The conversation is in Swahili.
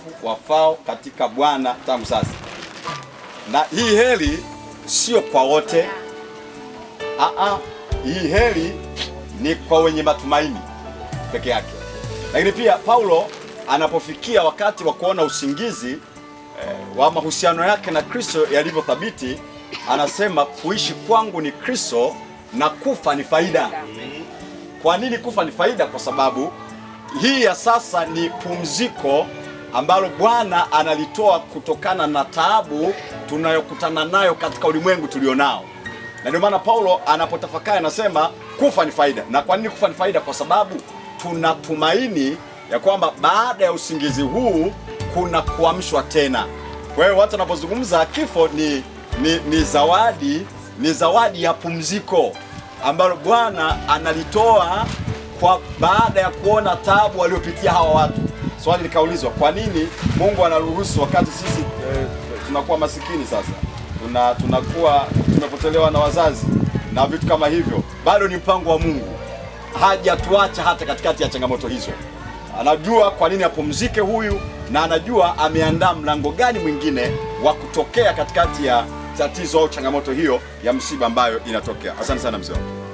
wafu wafao katika Bwana tangu sasa. Na hii heri sio kwa wote. Aa, hii heri ni kwa wenye matumaini peke yake. Lakini pia Paulo anapofikia wakati wa kuona usingizi wa mahusiano yake na Kristo yalivyothabiti, anasema kuishi kwangu ni Kristo na kufa ni faida. Kwa nini kufa ni faida? Kwa sababu hii ya sasa ni pumziko ambalo Bwana analitoa kutokana na taabu tunayokutana nayo katika ulimwengu tulionao. Na ndio maana Paulo anapotafakari anasema kufa ni faida. Na kwa nini kufa ni faida? Kwa sababu tunatumaini ya kwamba baada ya usingizi huu kuna kuamshwa tena. Kwa hiyo watu wanapozungumza kifo ni zawadi, ni zawadi ya pumziko ambalo Bwana analitoa kwa baada ya kuona taabu waliopitia hawa watu. Swali likaulizwa, kwa nini Mungu anaruhusu wakati sisi tunakuwa masikini sasa, tunakuwa tumepotelewa na wazazi na vitu kama hivyo? Bado ni mpango wa Mungu, hajatuacha hata katikati ya changamoto hizo. Anajua kwa nini apumzike huyu, na anajua ameandaa mlango gani mwingine wa kutokea katikati ya tatizo au changamoto hiyo ya msiba ambayo inatokea. Asante sana mzee wangu.